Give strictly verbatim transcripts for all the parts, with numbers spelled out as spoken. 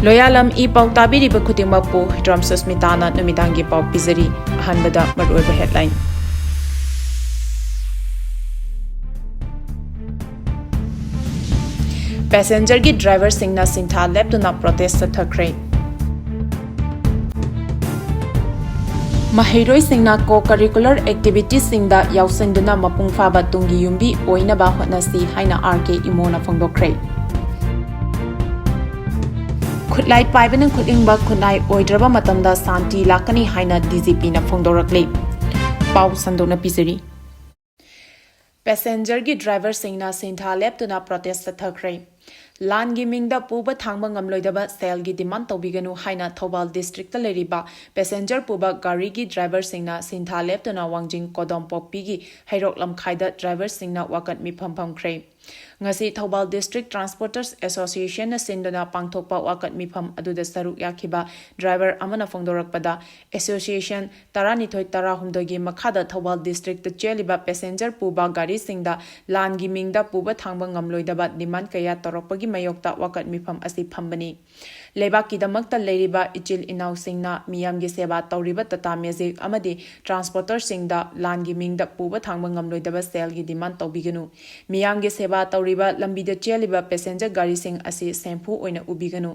ꯂꯣꯌꯥꯂꯝ E ꯄꯥꯎ ꯇꯥꯕꯤꯔꯤꯕ ꯈꯨꯗꯤꯡꯃꯛꯄꯨ ꯍꯤꯇ꯭ꯔꯥꯝ ꯁꯨꯁꯃꯤꯇꯥꯅ ꯅꯨꯃꯤꯗꯥꯡꯒꯤ ꯄꯥꯎ ꯄꯤꯖꯔꯤ꯫ ꯑꯍꯥꯟꯕꯗ ꯃꯔꯨꯑꯣꯏꯕ headline꯫ Passengerꯒꯤ driverꯁꯤꯡꯅ ꯁꯤꯟꯊꯥ ꯂꯦꯞꯇꯨꯅ protest ꯆꯠꯊꯈ꯭ꯔꯦ꯫ ꯃꯍꯩꯔꯣꯏꯁꯤꯡꯅ co-curricular activitiesꯁꯤꯡꯗ ꯌꯥꯎꯁꯤꯟꯗꯨꯅ ꯃꯄꯨꯡ ꯐꯥꯕ ꯇꯨꯡꯒꯤ ꯌꯨꯝꯕꯤ ꯑꯣꯏꯅꯕ ꯍꯣꯠꯅꯁꯤ ꯍꯥꯏꯅ R K ꯏꯃꯣꯅ ꯐꯣꯡꯗꯣꯛꯈ꯭ꯔꯦ꯫ ꯈꯨꯠꯂꯥꯏ ꯄꯥꯏꯕꯅ ꯈꯨꯠꯂꯤꯡꯕ ꯈꯨꯟꯅꯥꯏ ꯑꯣꯏꯗ꯭ꯔꯕ ꯃꯇꯝꯗ ꯁꯥꯟꯇꯤ ꯂꯥꯛꯀꯅꯤ ꯍꯥꯏꯅ D G Pꯅ ꯐꯣꯡꯗꯣꯔꯛꯂꯤ꯫ ꯄꯥꯎ ꯁꯟꯗꯣꯛꯅ ꯄꯤꯖꯔꯤ꯫ Passengerꯒꯤ driverꯁꯤꯡꯅ ꯁꯤꯟꯊꯥ ꯂꯦꯞꯇꯨꯅ protest ꯆꯠꯊꯈ꯭ꯔꯦ꯫ ꯂꯥꯟꯒꯤ ꯃꯤꯡꯗ ꯄꯨꯕ ꯊꯥꯡꯕ ꯉꯝꯂꯣꯏꯗꯕ ꯁꯦꯜꯒꯤ demand ꯇꯧꯕꯤꯒꯅꯨ ꯍꯥꯏꯅ ꯊꯧꯕꯥꯜ districtꯇ ꯂꯩꯔꯤꯕ passenger ꯄꯨꯕ ꯒꯥꯔꯤꯒꯤ driverꯁꯤꯡꯅ ꯁꯤꯟꯊꯥ ꯂꯦꯞꯇꯨꯅ ꯋꯥꯡꯖꯤꯡ ꯀꯣꯗꯣꯝꯄꯣꯛꯄꯤꯒꯤ ꯍꯩꯔꯣꯛ ꯂꯝꯈꯥꯏꯗ driverꯁꯤꯡꯅ ꯋꯥꯀꯠ ꯃꯤꯐꯝ ꯐꯝꯈ꯭ꯔꯦ꯫ ꯉꯁꯤ ꯊꯧꯕꯥꯜ District Transporters Associationꯅ ꯁꯤꯟꯗꯨꯅ ꯄꯥꯡꯊꯣꯛꯄ ꯋꯥꯀꯠ ꯃꯤꯐꯝ ꯑꯗꯨꯗ ꯁꯔꯨꯛ ꯌꯥꯈꯤꯕ driver ꯑꯃꯅ ꯐꯣꯡꯗꯣꯔꯛꯄꯗ, association ꯇꯔꯥꯅꯤꯊꯣꯏ ꯇꯔꯥꯍꯨꯝꯗꯣꯏꯒꯤ ꯃꯈꯥꯗ ꯊꯧꯕꯥꯜ districtꯇ ꯆꯦꯜꯂꯤꯕ passenger ꯄꯨꯕ ꯒꯥꯔꯤꯁꯤꯡꯗ ꯂꯥꯟꯒꯤ ꯃꯤꯡꯗ ꯄꯨꯕ ꯊꯥꯡꯕ ꯉꯝꯂꯣꯏꯗꯕ demand ꯀꯌꯥ ꯇꯧꯔꯛꯄꯒꯤ ꯃꯥꯌꯣꯛꯇ ꯋꯥꯀꯠ ꯃꯤꯐꯝ ꯑꯁꯤ ꯐꯝꯕꯅꯤ꯫ ꯂꯩꯕꯥꯛꯀꯤꯗꯃꯛꯇ ꯂꯩꯔꯤꯕ ꯏꯆꯤꯜ ꯏꯅꯥꯎꯁꯤꯡꯅ ꯃꯤꯌꯥꯝꯒꯤ ꯁꯦꯕꯥ ꯇꯧꯔꯤꯕ Tata Magic ꯑꯃꯗꯤ transporterꯁꯤꯡꯗ ꯂꯥꯟꯒꯤ ꯃꯤꯡꯗ ꯄꯨꯕ ꯊꯥꯡꯕ ꯉꯝꯂꯣꯏꯗꯕ ꯁꯦꯜꯒꯤ demand ꯇꯧꯕꯤꯒꯅꯨ꯫ ꯃꯤꯌꯥꯝꯒꯤ ꯁꯦꯕꯥ ꯇꯧꯔꯤꯕ ꯂꯝꯕꯤꯗ ꯆꯦꯜꯂꯤꯕ passenger ꯒꯥꯔꯤꯁꯤꯡ ꯑꯁꯤ ꯁꯦꯝꯐꯨ ꯑꯣꯏꯅ ꯎꯕꯤꯒꯅꯨ꯫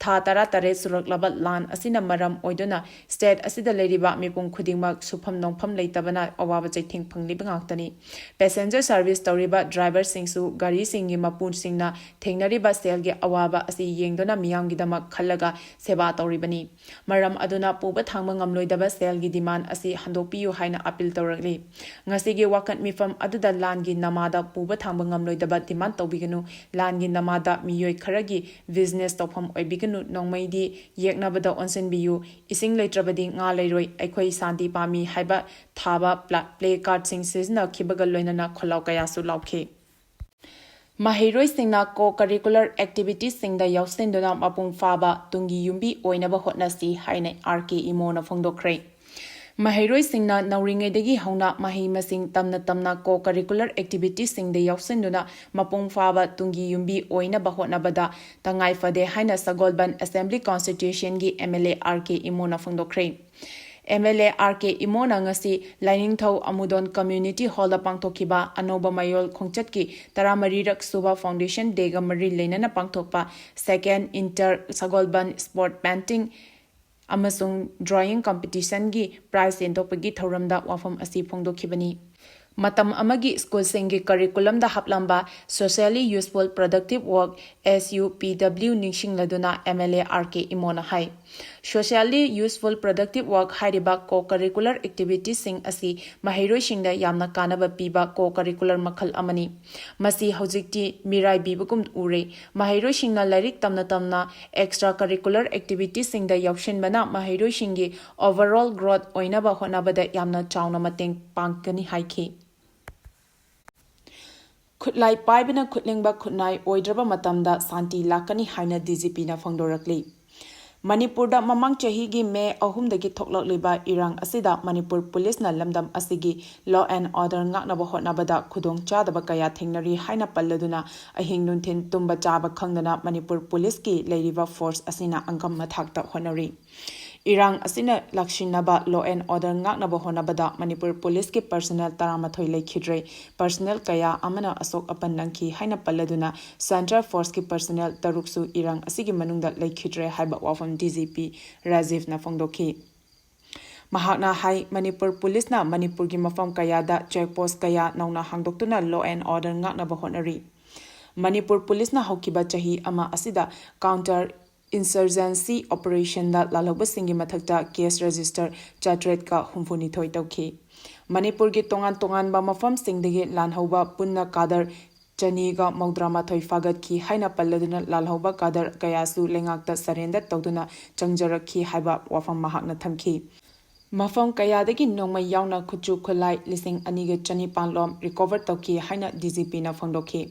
ꯊꯥ ꯇꯔꯥꯇꯔꯦꯠ ꯁꯨꯔꯛꯂꯕ ꯂꯥꯟ ꯑꯁꯤꯅ ꯃꯔꯝ ꯑꯣꯏꯗꯨꯅ state ꯑꯁꯤꯗ ꯂꯩꯔꯤꯕ ꯃꯤꯄꯨꯝ ꯈꯨꯗꯤꯡꯃꯛ ꯁꯨꯐꯝ ꯅꯣꯝꯐꯝ ꯂꯩꯇꯕꯅ ꯑꯋꯥꯕ ꯆꯩꯊꯦꯡ ꯐꯪꯂꯤꯕ ꯉꯥꯛꯇꯅꯤ꯫ Passenger service ꯇꯧꯔꯤꯕ driverꯁꯤꯡꯁꯨ ꯒꯥꯔꯤꯁꯤꯡꯒꯤ ꯃꯄꯨꯁꯤꯡꯅ ꯊꯦꯡꯅꯔꯤꯕ ꯁꯦꯜꯒꯤ ꯑꯋꯥꯕ ꯑꯁꯤ ꯌꯦꯡꯗꯨꯅ ꯃꯤꯌꯥꯝꯒꯤꯗꯃꯛ ꯈꯜꯂꯒ ꯁꯦꯕꯥ ꯇꯧꯔꯤꯕꯅꯤ꯫ ꯃꯔꯝ ꯑꯗꯨꯅ ꯄꯨꯕ ꯊꯥꯡꯕ ꯉꯝꯂꯣꯏꯗꯕ ꯁꯦꯜꯒꯤ demand ꯑꯁꯤ ꯍꯟꯗꯣꯛꯄꯤꯌꯨ ꯍꯥꯏꯅ appeal ꯇꯧꯔꯛꯂꯤ꯫ ꯉꯁꯤꯒꯤ ꯋꯥꯀꯠ ꯃꯤꯐꯝ ꯑꯗꯨꯗ ꯂꯥꯟꯒꯤ ꯅꯃꯥꯗ ꯄꯨꯕ ꯊꯥꯡꯕ ꯉꯝꯂꯣꯏꯗꯕ demand ꯇꯧꯕꯤꯒꯅꯨ, ꯂꯥꯟꯒꯤ ꯅꯃꯥꯗ ꯃꯤꯑꯣꯏ ꯈꯔꯒꯤ business ꯇꯧꯐꯝ ꯑꯣꯏꯕꯤꯒꯅꯨ, ꯅꯣꯡꯃꯩꯗꯤ ꯌꯦꯛꯅꯕꯗ ꯑꯣꯟꯁꯤꯟꯕꯤꯌꯨ, ꯏꯁꯤꯡ ꯂꯩꯇ꯭ꯔꯕꯗꯤ ꯉꯥ ꯂꯩꯔꯣꯏ, ꯑꯩꯈꯣꯏ ꯁꯥꯟꯇꯤ ꯄꯥꯝꯃꯤ ꯍꯥꯏꯕ ꯊꯥꯕ pla-, placardꯁꯤꯡ ꯁꯤꯖꯤꯟꯅꯈꯤꯕꯒ ꯂꯣꯏꯅꯅ ꯈꯣꯜꯂꯥꯎ ꯀꯌꯥꯁꯨ ꯂꯥꯎꯈꯤ꯫ ꯃꯍꯩꯔꯣꯏꯁꯤꯡꯅ co-curricular activitiesꯁꯤꯡꯗ ꯌꯥꯎꯁꯤꯟꯗꯨꯅ ꯃꯄꯨꯡ ꯐꯥꯕ ꯇꯨꯡꯒꯤ ꯌꯨꯝꯕꯤ ꯑꯣꯏꯅꯕ ꯍꯣꯠꯅꯁꯤ ꯍꯥꯏꯅ R K ꯏꯃꯣꯅ ꯐꯣꯡꯗꯣꯛꯈ꯭ꯔꯦ꯫ ꯃꯍꯩꯔꯣꯏꯁꯤꯡꯅ ꯅꯧꯔꯤꯉꯩꯗꯒꯤ ꯍꯧꯅ ꯃꯍꯩ ꯃꯁꯤꯡ ꯇꯝꯅ ꯇꯝꯅ co-curricular activitiesꯁꯤꯡꯗ ꯌꯥꯎꯁꯤꯟꯗꯨꯅ ꯃꯄꯨꯡ ꯐꯥꯕ ꯇꯨꯡꯒꯤ ꯌꯨꯝꯕꯤ ꯑꯣꯏꯅꯕ ꯍꯣꯠꯅꯕꯗ ꯇꯉꯥꯏ ꯐꯗꯦ ꯍꯥꯏꯅ ꯁꯒꯣꯜꯕꯟ Assembly Constituencyꯒꯤ MLA R K ꯏꯃꯣꯅ ꯐꯣꯡꯗꯣꯛꯈ꯭ꯔꯦ꯫ MLA R K ꯏꯃꯣꯅ ꯉꯁꯤ ꯂꯥꯏꯅꯤꯡꯊꯧ ꯑꯃꯨꯗꯣꯟ Community Hallꯗ ꯄꯥꯡꯊꯣꯛꯈꯤꯕ ꯑꯅꯧꯕ ꯃꯌꯣꯜ ꯈꯣꯡꯆꯠꯀꯤ ꯇꯔꯥꯃꯔꯤꯔꯛ ꯁꯨꯕ Foundation Dayꯒ ꯃꯔꯤ ꯂꯩꯅꯅ ꯄꯥꯡꯊꯣꯛꯄ Second Inter ꯁꯒꯣꯜꯕꯟ Sport Painting ꯑꯃꯁꯨꯡ Drawing Competitionꯒꯤ prize ꯌꯦꯟꯊꯣꯛꯄꯒꯤ ꯊꯧꯔꯝꯗ ꯋꯥꯐꯝ ꯑꯁꯤ ꯐꯣꯡꯗꯣꯛꯈꯤꯕꯅꯤ꯫ ꯃꯇꯝ ꯑꯃꯒꯤ ꯁ꯭ꯀꯨꯜꯁꯤꯡꯒꯤ curriculumꯗ ꯍꯥꯞꯂꯝꯕ Socially Useful Productive Work, S U P W, ꯅꯤꯡꯁꯤꯡꯂꯗꯨꯅ MLA R K ꯏꯃꯣꯅ ꯍꯥꯏ꯫ Socially Useful Productive Work ꯍꯥꯏꯔꯤꯕ co-curricular activitiesꯁꯤꯡ ꯑꯁꯤ ꯃꯍꯩꯔꯣꯏꯁꯤꯡꯗ ꯌꯥꯝꯅ ꯀꯥꯟꯅꯕ ꯄꯤꯕ co-curricular ꯃꯈꯜ ꯑꯃꯅꯤ꯫ ꯃꯁꯤ ꯍꯧꯖꯤꯛꯇꯤ ꯃꯤꯔꯥꯏꯕꯤꯕꯒꯨꯝ ꯎꯔꯦ꯫ ꯃꯍꯩꯔꯣꯏꯁꯤꯡꯅ ꯂꯥꯏꯔꯤꯛ ꯇꯝꯅ ꯇꯝꯅ extra curricular activitiesꯁꯤꯡꯗ ꯌꯥꯎꯁꯤꯟꯕꯅ ꯃꯍꯩꯔꯣꯏꯁꯤꯡꯒꯤ overall growth ꯑꯣꯏꯅꯕ ꯍꯣꯠꯅꯕꯗ ꯌꯥꯝꯅ ꯆꯥꯎꯅ ꯃꯇꯦꯡ ꯄꯥꯡꯒꯅꯤ ꯍꯥꯏꯈꯤ꯫ ꯈꯨꯠꯂꯥꯏ ꯄꯥꯏꯕꯅ ꯈꯨꯠꯂꯦꯡꯕ ꯈꯨꯠꯅꯥꯏ ꯑꯣꯏꯗ꯭ꯔꯕ ꯃꯇꯝꯗ ꯁꯥꯟꯇꯤ ꯂꯥꯛꯀꯅꯤ ꯍꯥꯏꯅ DGPꯅ ꯐꯣꯡꯗꯣꯔꯛꯂꯤ꯫ ꯃꯅꯤꯄꯨꯔꯗ ꯃꯃꯥꯡ ꯆꯍꯤꯒꯤ ꯃꯦ ꯑꯍꯨꯝꯗꯒꯤ ꯊꯣꯛꯂꯛꯂꯤꯕ ꯏꯔꯥꯡ ꯑꯁꯤꯗ ꯃꯅꯤꯄꯨꯔ ꯄꯨꯂꯤꯁꯅ ꯂꯝꯗꯝ ꯑꯁꯤꯒꯤ law and order ꯉꯥꯛꯅꯕ ꯍꯣꯠꯅꯕꯗ ꯈꯨꯗꯣꯡꯆꯥꯗꯕ ꯀꯌꯥ ꯊꯦꯡꯅꯔꯤ ꯍꯥꯏꯅ ꯄꯜꯂꯗꯨꯅ ꯑꯍꯤꯡ ꯅꯨꯡꯊꯤꯜ ꯇꯨꯝꯕ ꯆꯥꯕ ꯈꯪꯗꯅ ꯃꯅꯤꯄꯨꯔ ꯄꯨꯂꯤꯁꯀꯤ ꯂꯩꯔꯤꯕ force ꯑꯁꯤꯅ ꯑꯉꯝ ꯃꯊꯥꯛꯇ ꯍꯣꯠꯅꯔꯤ꯫ ꯏꯔꯥꯡ ꯑꯁꯤꯅ ꯂꯥꯛꯁꯤꯟꯅꯕ law and order ꯉꯥꯛꯅꯕ ꯍꯣꯠꯅꯕꯗ ꯃꯅꯤꯄꯨꯔ ꯄꯨꯂꯤꯁꯀꯤ personnel ꯇꯔꯥꯃꯥꯊꯣꯏ ꯂꯩꯈꯤꯗ꯭ꯔꯦ꯫ Personnel ꯀꯌꯥ ꯑꯃꯅ ꯑꯁꯣꯛ ꯑꯄꯟ ꯅꯪꯈꯤ ꯍꯥꯏꯅ ꯄꯜꯂꯗꯨꯅ Central Forceꯀꯤ personnel ꯇꯔꯨꯛꯁꯨ ꯏꯔꯥꯡ ꯑꯁꯤꯒꯤ ꯃꯅꯨꯡꯗ ꯂꯩꯈꯤꯗ꯭ꯔꯦ ꯍꯥꯏꯕ ꯋꯥꯐꯝ DGP ꯔꯥꯖꯤꯚꯅ ꯐꯣꯡꯗꯣꯛꯈꯤ꯫ ꯃꯍꯥꯛꯅ ꯍꯥꯏ, ꯃꯅꯤꯄꯨꯔ ꯄꯨꯂꯤꯁꯅ ꯃꯅꯤꯄꯨꯔꯒꯤ ꯃꯐꯝ ꯀꯌꯥꯗ check post ꯀꯌꯥ ꯅꯧꯅ ꯍꯥꯡꯗꯣꯛꯇꯨꯅ law and order ꯉꯥꯛꯅꯕ ꯍꯣꯠꯅꯔꯤ꯫ ꯃꯅꯤꯄꯨꯔ ꯄꯨꯂꯤꯁꯅ ꯍꯧꯈꯤꯕ ꯆꯍꯤ ꯑꯃ ꯑꯁꯤꯗ counter insurgency operationꯗ ꯂꯥꯜꯍꯧꯕꯁꯤꯡꯒꯤ ꯃꯊꯛꯇ case register ꯆꯥꯇ꯭ꯔꯦꯠꯀ ꯍꯨꯝꯐꯨꯅꯤꯊꯣꯏ ꯇꯧꯈꯤ꯫ ꯃꯅꯤꯄꯨꯔꯒꯤ ꯇꯣꯉꯥꯟ ꯇꯣꯉꯥꯟꯕ ꯃꯐꯝꯁꯤꯡꯗꯒꯤ ꯂꯥꯜꯍꯧꯕ ꯄꯨꯟꯅ cadre ꯆꯅꯤꯒ ꯃꯧꯗ꯭ꯔꯥꯃꯥꯊꯣꯏ ꯐꯥꯒꯠꯈꯤ ꯍꯥꯏꯅ ꯄꯜꯂꯗꯨꯅ ꯂꯥꯜꯍꯧꯕ cadre ꯀꯌꯥꯁꯨ ꯂꯩꯉꯥꯛꯇ surrender ꯇꯧꯗꯨꯅ ꯆꯪꯖꯔꯛꯈꯤ ꯍꯥꯏꯕ ꯋꯥꯐꯝ ꯃꯍꯥꯛꯅ ꯊꯝꯈꯤ꯫ ꯃꯐꯝ ꯀꯌꯥꯗꯒꯤ ꯅꯣꯡꯃꯩ ꯌꯥꯎꯅ ꯈꯨꯠꯁꯨ ꯈꯨꯠꯂꯥꯏ ꯂꯤꯁꯤꯡ ꯑꯅꯤꯒ ꯆꯅꯤꯄꯥꯟ ꯂꯣꯝ recover ꯇꯧꯈꯤ ꯍꯥꯏꯅ DGPꯅ ꯐꯣꯡꯗꯣꯛꯈꯤ꯫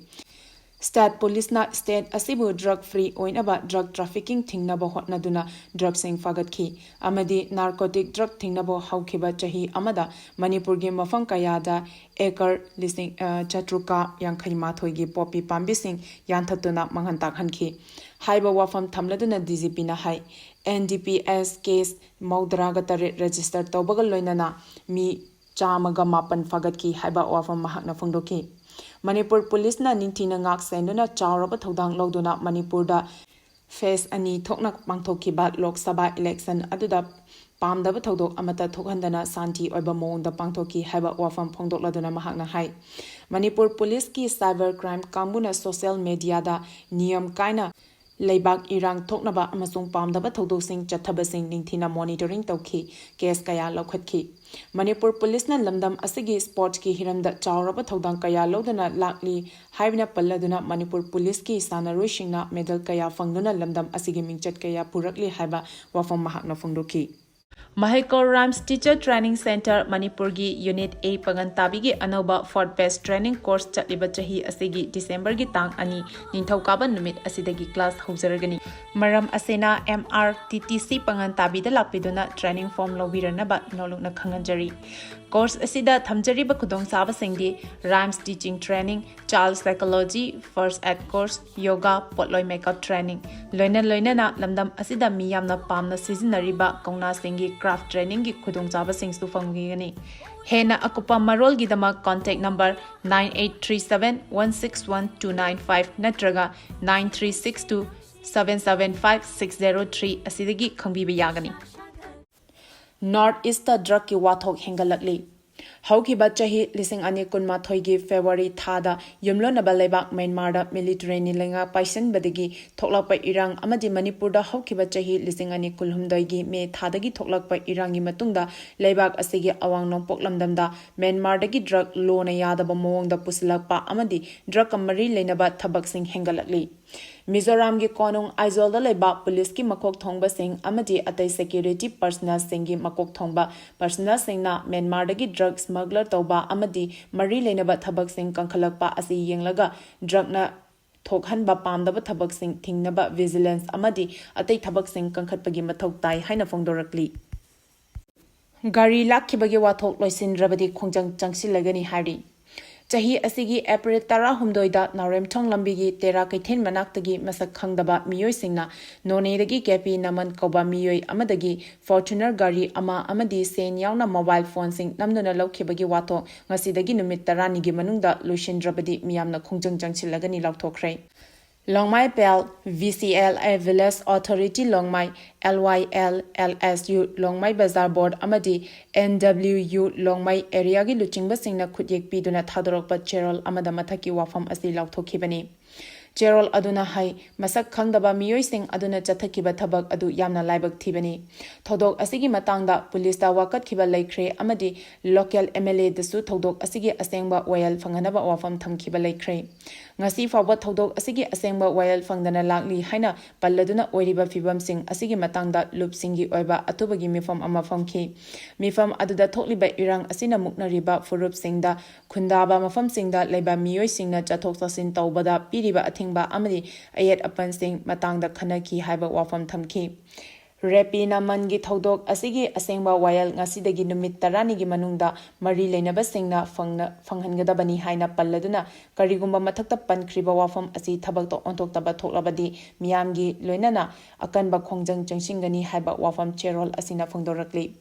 State Police ꯅ state ꯑꯁꯤꯕꯨ drug free ꯑꯣꯏꯅꯕ drug trafficking ꯊꯤꯡꯅꯕ ꯍꯣꯠꯅꯗꯨꯅ drug ꯁꯤꯡ ꯐꯥꯒꯠꯈꯤ ꯑꯃꯗꯤ narcotic drug ꯊꯤꯡꯅꯕ ꯍꯧꯈꯤꯕ ꯆꯍꯤ ꯑꯃꯗ ꯃꯅꯤꯄꯨꯔꯒꯤ ꯃꯐꯝ ꯀꯌꯥꯗ acre ꯂꯤꯁꯤꯡ, ꯑ, ꯆꯥꯇ꯭ꯔꯨꯛꯀ ꯌꯥꯡꯈꯩ ꯃꯥꯊꯣꯏꯒꯤ poppy ꯄꯥꯝꯕꯤꯁꯤꯡ ꯌꯥꯟꯊꯠꯇꯨꯅ ꯃꯥꯡꯍꯟ ꯇꯥꯛꯍꯟꯈꯤ ꯍꯥꯏꯕ ꯋꯥꯐꯝ ꯊꯝꯂꯗꯨꯅ D G P ꯅ ꯍꯥꯏ꯫ N D P S case ꯃꯧꯗ꯭ꯔꯥꯒ ꯇꯔꯦꯠ register ꯇꯧꯕꯒ ꯂꯣꯏꯅꯅ ꯃꯤ ꯆꯥꯝꯃꯒ ꯃꯥꯄꯟ ꯐꯥꯒꯠꯈꯤ ꯍꯥꯏꯕ ꯋꯥꯐꯝ ꯃꯍꯥꯛꯅ ꯐꯣꯡꯗꯣꯛꯈꯤ꯫ ꯃꯅꯤꯄꯨꯔ Police ꯅ ꯅꯤꯡꯊꯤꯅ ꯉꯥꯛ ꯁꯦꯟꯗꯨꯅ ꯆꯥꯎꯔꯕ ꯊꯧꯗꯥꯡ ꯂꯧꯗꯨꯅ ꯃꯅꯤꯄꯨꯔꯗ phase ꯑꯅꯤ ꯊꯣꯛꯅ ꯄꯥꯡꯊꯣꯛꯈꯤꯕ Lok Sabha election ꯑꯗꯨꯗ ꯄꯥꯝꯗꯕ ꯊꯧꯗꯣꯛ ꯑꯃꯠꯇ ꯊꯣꯛꯍꯟꯗꯅ ꯁꯥꯟꯇꯤ ꯑꯣꯏꯕ ꯃꯑꯣꯡꯗ ꯄꯥꯡꯊꯣꯛꯈꯤ ꯍꯥꯏꯕ ꯋꯥꯐꯝ ꯐꯣꯡꯗꯣꯛꯂꯗꯨꯅ ꯃꯍꯥꯛꯅ ꯍꯥꯏ꯫ ꯃꯅꯤꯄꯨꯔ Police ꯀꯤ cyber crime ꯀꯥꯡꯕꯨꯅ social media ꯗ ꯅꯤꯌꯝ ꯀꯥꯏꯅ ꯂꯩꯕꯥꯛ ꯏꯔꯥꯡ ꯊꯣꯛꯅꯕ ꯑꯃꯁꯨꯡ ꯄꯥꯝꯗꯕ ꯊꯧꯗꯣꯛꯁꯤꯡ ꯆꯠꯊꯕꯁꯤꯡ ꯅꯤꯡꯊꯤꯅ monitoring ꯇꯧꯈꯤ, case ꯀꯌꯥ ꯂꯧꯈꯠꯈꯤ꯫ ꯃꯅꯤꯄꯨꯔ Police ꯅ ꯂꯝꯗꯝ ꯑꯁꯤꯒꯤ sports ꯀꯤ ꯍꯤꯔꯝꯗ ꯆꯥꯎꯔꯕ ꯊꯧꯗꯥꯡ ꯀꯌꯥ ꯂꯧꯗꯨꯅ ꯂꯥꯛꯂꯤ ꯍꯥꯏꯕꯅ ꯄꯜꯂꯗꯨꯅ ꯃꯅꯤꯄꯨꯔ Police ꯀꯤ ꯁꯥꯟꯅꯔꯣꯏꯁꯤꯡꯅ medal ꯀꯌꯥ ꯐꯪꯗꯨꯅ ꯂꯝꯗꯝ ꯑꯁꯤꯒꯤ ꯃꯤꯡꯆꯠ ꯀꯌꯥ ꯄꯨꯔꯛꯂꯤ ꯍꯥꯏꯕ ꯋꯥꯐꯝ ꯃꯍꯥꯛꯅ ꯐꯣꯡꯗꯣꯛꯈꯤ꯫ ꯃꯍꯩꯀꯣꯜ RIMS Teacher Training Centre ꯃꯅꯤꯄꯨꯔꯒꯤ Unit A ꯄꯥꯉꯟ ꯇꯥꯕꯤꯒꯤ ꯑꯅꯧꯕ fourth batch training course ꯆꯠꯂꯤꯕ ꯆꯍꯤ ꯑꯁꯤꯒꯤ December ꯒꯤ ꯇꯥꯡ ꯑꯅꯤ, ꯅꯤꯡꯊꯧꯀꯥꯕ ꯅꯨꯃꯤꯠ ꯑꯁꯤꯗꯒꯤ class ꯍꯧꯖꯔꯒꯅꯤ꯫ ꯃꯔꯝ ꯑꯁꯤꯅ M R T T C ꯄꯥꯉꯟ ꯇꯥꯕꯤꯗ ꯂꯥꯛꯄꯤꯗꯨꯅ training form ꯂꯧꯕꯤꯔꯅꯕ ꯅꯣꯜꯂꯨꯛꯅ ꯈꯪꯍꯟꯖꯔꯤ꯫ Course ꯑꯁꯤꯗ ꯊꯝꯖꯔꯤꯕ ꯈꯨꯗꯣꯡꯆꯥꯕꯁꯤꯡꯗꯤ RIMS Teaching Training, Child Psychology, First Aid Course, Yoga, ꯄꯣꯠꯂꯣꯏ makeup training, ꯂꯣꯏꯅ ꯂꯣꯏꯅꯅ ꯂꯝꯗꯝ ꯑꯁꯤꯗ ꯃꯤ ꯌꯥꯝꯅ ꯄꯥꯝꯅ ꯁꯤꯖꯤꯟꯅꯔꯤꯕ ꯀꯧꯅꯥꯁꯤꯡꯒꯤ craft training ꯒꯤ ꯈꯨꯗꯣꯡꯆꯥꯕꯁꯤꯡꯁꯨ ꯐꯪꯕꯤꯒꯅꯤ꯫ ꯍꯦꯟꯅ ꯑꯀꯨꯞꯄ ꯃꯔꯣꯜꯒꯤꯗꯃꯛ contact number nine eight three seven one six one two nine five ꯅꯠꯇ꯭ꯔꯒ nine three six two seven seven five six zero three ꯑꯁꯤꯗꯒꯤ ꯈꯪꯕꯤꯕ ꯌꯥꯒꯅꯤ꯫ North East ꯇ drug ꯀꯤ ꯋꯥꯊꯣꯛ ꯍꯦꯟꯒꯠꯂꯛꯂꯤ꯫ ꯍꯧꯈꯤꯕ ꯆꯍꯤ ꯂꯤꯁꯤꯡ ꯑꯅꯤ ꯀꯨꯟꯃꯥꯊꯣꯏꯒꯤ February ꯊꯥꯗ ꯌꯨꯝꯂꯣꯟꯅꯕ ꯂꯩꯕꯥꯛ Myanmar ꯗ military ꯅ ꯂꯩꯉꯥꯛ ꯄꯥꯏꯁꯤꯟꯕꯗꯒꯤ ꯊꯣꯛꯂꯛꯄ ꯏꯔꯥꯡ ꯑꯃꯗꯤ ꯃꯅꯤꯄꯨꯔꯗ ꯍꯧꯈꯤꯕ ꯆꯍꯤ ꯂꯤꯁꯤꯡ ꯑꯅꯤ ꯀꯨꯟꯍꯨꯝꯗꯣꯏꯒꯤ May ꯊꯥꯗꯒꯤ ꯊꯣꯛꯂꯛꯄ ꯏꯔꯥꯡꯒꯤ ꯃꯇꯨꯡꯗ ꯂꯩꯕꯥꯛ ꯑꯁꯤꯒꯤ ꯑꯋꯥꯡ ꯅꯣꯡꯄꯣꯛ ꯂꯝꯗꯝꯗ Myanmar ꯗꯒꯤ drug ꯂꯣꯅ ꯌꯥꯗꯕ ꯃꯑꯣꯡꯗ ꯄꯨꯁꯤꯜꯂꯛꯄ ꯑꯃꯗꯤ drug ꯀ ꯃꯔꯤ ꯂꯩꯅꯕ ꯊꯕꯛꯁꯤꯡ ꯍꯦꯟꯒꯠꯂꯛꯂꯤ꯫ ꯃꯤꯖꯣꯔꯥꯝꯒꯤ ꯀꯣꯅꯨꯡ ꯑꯥꯏꯖꯣꯜꯗ ꯂꯩꯕ ꯄꯨꯂꯤꯁꯀꯤ ꯃꯀꯣꯛ ꯊꯣꯡꯕꯁꯤꯡ ꯑꯃꯗꯤ ꯑꯇꯩ security personnel ꯁꯤꯡꯒꯤ ꯃꯀꯣꯛ ꯊꯣꯡꯕ personnel ꯁꯤꯡꯅ Myanmar ꯗꯒꯤ drug smuggler ꯇꯧꯕ ꯑꯃꯗꯤ ꯃꯔꯤ ꯂꯩꯅꯕ ꯊꯕꯛꯁꯤꯡ ꯀꯟꯈꯠꯂꯛꯄ ꯑꯁꯤ ꯌꯦꯡꯂꯒ drug ꯅ ꯊꯣꯛꯍꯟꯕ ꯄꯥꯝꯗꯕ ꯊꯕꯛꯁꯤꯡ ꯊꯤꯡꯅꯕ vigilance ꯑꯃꯗꯤ ꯑꯇꯩ ꯊꯕꯛꯁꯤꯡ ꯀꯟꯈꯠꯄꯒꯤ ꯃꯊꯧ ꯇꯥꯏ ꯍꯥꯏꯅ ꯐꯣꯡꯗꯣꯔꯛꯂꯤ꯫ ꯒꯥꯔꯤ ꯂꯥꯛꯈꯤꯕꯒꯤ ꯋꯥꯊꯣꯛ ꯂꯣꯏꯁꯤꯟꯗ꯭ꯔꯕꯗꯤ ꯈꯣꯡꯖꯪ ꯆꯪꯁꯤꯜꯂꯒꯅꯤ ꯍꯥꯏꯔꯤ꯫ ꯆꯍꯤ ꯑꯁꯤꯒꯤ ꯑꯦꯄ꯭ꯔꯤꯜ ꯇꯔꯥꯍꯨꯝꯗꯣꯏꯗ ꯅꯥꯎꯔꯦꯝꯊꯣꯡ ꯂꯝꯕꯤꯒꯤ ꯇꯦꯔꯥ ꯀꯩꯊꯦꯜ ꯃꯅꯥꯛꯇꯒꯤ ꯃꯁꯛ ꯈꯪꯗꯕ ꯃꯤꯑꯣꯏꯁꯤꯡꯅ ꯅꯣꯅꯦꯗꯒꯤ ꯀꯦ ꯄꯤ ꯅꯃꯟ ꯀꯧꯕ ꯃꯤꯑꯣꯏ ꯑꯃꯗꯒꯤ Fortuner ꯒꯥꯔꯤ ꯑꯃ ꯑꯃꯗꯤ ꯁꯦꯟ ꯌꯥꯎꯅ mobile phoneꯁꯤꯡ ꯅꯝꯗꯨꯅ ꯂꯧꯈꯤꯕꯒꯤ ꯋꯥꯊꯣꯛ ꯉꯁꯤꯗꯒꯤ ꯅꯨꯃꯤꯠ ꯇꯔꯥꯅꯤꯒꯤ ꯃꯅꯨꯡꯗ ꯂꯣꯏꯁꯤꯟꯗ꯭ꯔꯕꯗꯤ ꯃꯤꯌꯥꯝꯅ ꯈꯣꯡꯖꯪ ꯆꯪꯁꯤꯜꯂꯒꯅꯤ ꯂꯥꯎꯊꯣꯛꯈ꯭ꯔꯦ꯫ ꯂꯣꯡꯃꯥꯏ ꯄꯦꯜ, V C L A Village Authority ꯂꯣꯡꯃꯥꯏ, L Y L, L S U, ꯂꯣꯡꯃꯥꯏ ꯕꯖꯥꯔ ꯕꯣꯔꯗ ꯑꯃꯗꯤ N W U ꯂꯣꯡꯃꯥꯏ ꯑꯦꯔꯤꯌꯥꯒꯤ ꯂꯨꯆꯤꯡꯕꯁꯤꯡꯅ ꯈꯨꯠꯌꯦꯛ ꯄꯤꯗꯨꯅ ꯊꯥꯗꯣꯔꯛꯄ ꯆꯦꯔꯣꯜ ꯑꯃꯗ ꯃꯊꯛꯀꯤ ꯋꯥꯐꯝ ꯑꯁꯤ ꯂꯥꯎꯊꯣꯛꯈꯤꯕꯅꯤ꯫ ꯆꯦꯔꯣꯜ ꯑꯗꯨꯅ ꯍꯥꯏ, ꯃꯁꯛ ꯈꯪꯗꯕ ꯃꯤꯑꯣꯏꯁꯤꯡ ꯑꯗꯨꯅ ꯆꯠꯊꯈꯤꯕ ꯊꯕꯛ ꯑꯗꯨ ꯌꯥꯝꯅ ꯂꯥꯏꯕꯛ ꯊꯤꯕꯅꯤ꯫ ꯊꯧꯗꯣꯛ ꯑꯁꯤꯒꯤ ꯃꯇꯥꯡꯗ ꯄꯨꯂꯤꯁꯇ ꯋꯥꯀꯠꯈꯤꯕ ꯂꯩꯈ꯭ꯔꯦ ꯑꯃꯗꯤ local M L Aꯗꯁꯨ ꯊꯧꯗꯣꯛ ꯑꯁꯤꯒꯤ ꯑꯁꯦꯡꯕ ꯋꯥꯌꯦꯜ ꯐꯪꯍꯟꯅꯕ ꯋꯥꯐꯝ ꯊꯝꯈꯤꯕ ꯂꯩꯈ꯭ꯔꯦ꯫ ꯉꯁꯤ ꯐꯥꯎꯕ ꯊꯧꯗꯣꯛ ꯑꯁꯤꯒꯤ ꯑꯁꯦꯡꯕ ꯋꯥꯌꯦꯜ ꯐꯪꯗꯅ ꯂꯥꯛꯂꯤ ꯍꯥꯏꯅ ꯄꯜꯂꯗꯨꯅ ꯑꯣꯏꯔꯤꯕ ꯐꯤꯕꯝꯁꯤꯡ ꯑꯁꯤꯒꯤ ꯃꯇꯥꯡꯗ ꯂꯨꯞꯁꯤꯡꯒꯤ ꯑꯣꯏꯕ ꯑꯊꯨꯕꯒꯤ ꯃꯤꯐꯝ ꯑꯃ ꯐꯝꯈꯤ꯫ ꯃꯤꯐꯝ ꯑꯗꯨꯗ ꯊꯣꯛꯂꯤꯕ ꯏꯔꯥꯡ ꯑꯁꯤꯅ ꯃꯨꯛꯅꯔꯤꯕ ꯐꯨꯔꯨꯞꯁꯤꯡꯗ ꯈꯨꯟꯗꯥꯕ ꯃꯐꯝꯁꯤꯡꯗ ꯂꯩꯕ ꯃꯤꯑꯣꯏꯁꯤꯡꯅ ꯆꯠꯊꯣꯛ ꯆꯠꯁꯤꯟ ꯇꯧꯕꯗ ꯄꯤꯔꯤꯕ ꯑꯊꯤꯡꯕ ꯑꯃꯗꯤ ꯑꯌꯦꯠ ꯑꯄꯟꯁꯤꯡ ꯃꯇꯥꯡꯗ ꯈꯟꯅꯈꯤ ꯍꯥꯏꯕ ꯋꯥꯐꯝ ꯊꯝꯈꯤ꯫ ꯔꯦꯄꯤ ꯅꯃꯟꯒꯤ ꯊꯧꯗꯣꯛ ꯑꯁꯤꯒꯤ ꯑꯁꯦꯡꯕ ꯋꯥꯌꯦꯜ ꯉꯁꯤꯗꯒꯤ ꯅꯨꯃꯤꯠ ꯇꯔꯥꯅꯤꯒꯤ ꯃꯅꯨꯡꯗ ꯃꯔꯤ ꯂꯩꯅꯕꯁꯤꯡꯅ ꯐꯪꯅ-, ꯐꯪꯍꯟꯒꯗꯕꯅꯤ ꯍꯥꯏꯅ ꯄꯜꯂꯗꯨꯅ, ꯀꯔꯤꯒꯨꯝꯕ ꯃꯊꯛꯇ ꯄꯟꯈ꯭ꯔꯤꯕ ꯋꯥꯐꯝ ꯑꯁꯤ ꯊꯕꯛꯇ ꯑꯣꯟꯊꯣꯛꯇꯕ ꯊꯣꯛꯂꯕꯗꯤ ꯃꯤꯌꯥꯝꯒꯤ ꯂꯣꯏꯅꯅ ꯑꯀꯟꯕ ꯈꯣꯡꯖꯪ ꯆꯪꯁꯤꯟꯒꯅꯤ ꯍꯥꯏꯕ ꯋꯥꯐꯝ ꯆꯦꯔꯣꯜ ꯑꯁꯤꯅ ꯐꯣꯡꯗꯣꯔꯛꯂꯤ꯫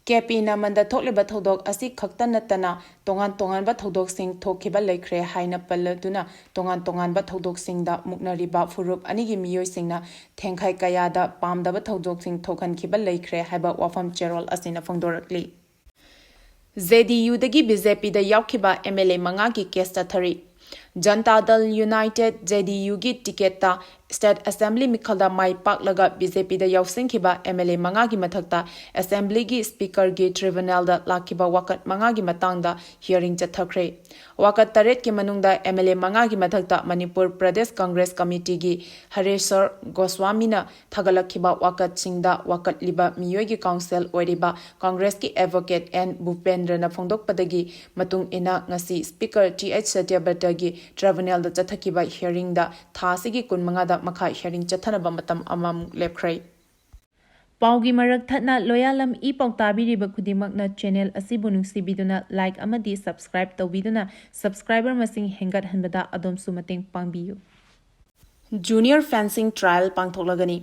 ꯀꯦ ꯄꯤ ꯅꯃꯟꯗ ꯊꯣꯛꯂꯤꯕ ꯊꯧꯗꯣꯛ ꯑꯁꯤ ꯈꯛꯇ ꯅꯠꯇꯅ ꯇꯣꯉꯥꯟ ꯇꯣꯉꯥꯟꯕ ꯊꯧꯗꯣꯛꯁꯤꯡ ꯊꯣꯛꯈꯤꯕ ꯂꯩꯈ꯭ꯔꯦ ꯍꯥꯏꯅ ꯄꯜꯂꯗꯨꯅ, ꯇꯣꯉꯥꯟ ꯇꯣꯉꯥꯟꯕ ꯊꯧꯗꯣꯛꯁꯤꯡꯗ ꯃꯨꯛꯅꯔꯤꯕ ꯐꯨꯔꯨꯞ ꯑꯅꯤꯒꯤ ꯃꯤꯑꯣꯏꯁꯤꯡꯅ ꯊꯦꯡꯈꯥꯏ ꯀꯌꯥꯗ ꯄꯥꯝꯗꯕ ꯊꯧꯗꯣꯛꯁꯤꯡ ꯊꯣꯛꯍꯟꯈꯤꯕ ꯂꯩꯈ꯭ꯔꯦ ꯍꯥꯏꯕ ꯋꯥꯐꯝ ꯆꯦꯔꯣꯜ ꯑꯁꯤꯅ ꯐꯣꯡꯗꯣꯔꯛꯂꯤ꯫ ꯖꯦ ꯗꯤ ꯌꯨꯗꯒꯤ ꯕꯤ ꯖꯦ ꯄꯤꯗ ꯌꯥꯎꯈꯤꯕ M L A ꯃꯉꯥꯒꯤ ꯀꯦꯁ ꯆꯠꯊꯔꯤ꯫ ꯖꯟꯇꯥ ꯗꯜ ꯌꯨꯅꯥꯏꯇꯦꯗ, ꯖꯦ ꯗꯤ ꯌꯨꯒꯤ ꯇꯤꯀꯦꯠꯇ ꯁ꯭ꯇꯦꯠ ꯑꯦꯁꯦꯝꯕ꯭ꯂꯤ ꯃꯤꯈꯜꯗ ꯃꯥꯏ ꯄꯥꯛꯂꯒ ꯕꯤ ꯖꯦ ꯄꯤꯗ ꯌꯥꯎꯁꯤꯟꯈꯤꯕ M L A ꯃꯉꯥꯒꯤ ꯃꯊꯛꯇ ꯑꯦꯁꯦꯝꯕ꯭ꯂꯤꯒꯤ ꯁ꯭ꯄꯤꯀꯔꯒꯤ ꯇ꯭ꯔꯤꯕꯨꯅꯦꯜꯗ ꯂꯥꯛꯈꯤꯕ ꯋꯥꯀꯠ ꯃꯉꯥꯒꯤ ꯃꯇꯥꯡꯗ ꯍꯤꯌꯔꯤꯡ ꯆꯠꯊꯈ꯭ꯔꯦ꯫ ꯋꯥꯀꯠ ꯇꯔꯦꯠꯀꯤ ꯃꯅꯨꯡꯗ M L A ꯃꯉꯥꯒꯤ ꯃꯊꯛꯇ ꯃꯅꯤꯄꯨꯔ ꯄ꯭ꯔꯗꯦꯁ ꯀꯪꯒ꯭ꯔꯦꯁ ꯀꯃꯤꯇꯤꯒꯤ ꯍꯔꯦꯁ꯭ꯋꯔ ꯒꯣꯁ꯭ꯋꯥꯃꯤꯅ ꯊꯥꯒꯠꯂꯛꯈꯤꯕ ꯋꯥꯀꯠꯁꯤꯡꯗ ꯋꯥꯀꯠꯂꯤꯕ ꯃꯤꯑꯣꯏꯒꯤ ꯀꯥꯎꯟꯁꯤꯜ ꯑꯣꯏꯔꯤꯕ ꯀꯪꯒ꯭ꯔꯦꯁꯀꯤ ꯑꯦꯗꯚꯣꯀꯦꯠ ꯑꯦꯟ ꯚꯨꯄꯦꯟꯗ꯭ꯔꯅ ꯐꯣꯡꯗꯣꯛꯄꯗꯒꯤ ꯃꯇꯨꯡ ꯏꯟꯅ ꯉꯁꯤ ꯁ꯭ꯄꯤꯀꯔ ꯇꯤ ꯑꯩꯆ ꯁꯇ꯭ꯌꯕ꯭ꯔꯇꯒꯤ ꯒꯤ tribunalꯗ ꯆꯠꯊꯈꯤꯕ hearingꯗ ꯊꯥ ꯑꯁꯤꯒꯤ ꯀꯨꯟꯃꯉꯥꯗ ꯃꯈꯥ hearing ꯆꯠꯊꯅꯕ ꯃꯇꯝ ꯑꯃꯃꯨꯛ ꯂꯦꯞꯈ꯭ꯔꯦ꯫ ꯄꯥꯎꯒꯤ ꯃꯔꯛ ꯊꯠꯅ ꯂꯣꯌꯥꯂꯝ ꯏ ꯄꯥꯎ ꯇꯥꯕꯤꯔꯤꯕ ꯈꯨꯗꯤꯡꯃꯛꯅ channel ꯑꯁꯤꯕꯨ ꯅꯨꯡꯁꯤꯕꯤꯗꯨꯅ like ꯑꯃꯗꯤ subscribe ꯇꯧꯕꯤꯗꯨꯅ subscriber ꯃꯁꯤꯡ ꯍꯦꯟꯒꯠꯍꯟꯕꯗ ꯑꯗꯣꯝꯁꯨ ꯃꯇꯦꯡ ꯄꯥꯡꯕꯤꯌꯨ꯫ Junior fencing trial ꯄꯥꯡꯊꯣꯛꯂꯒꯅꯤ꯫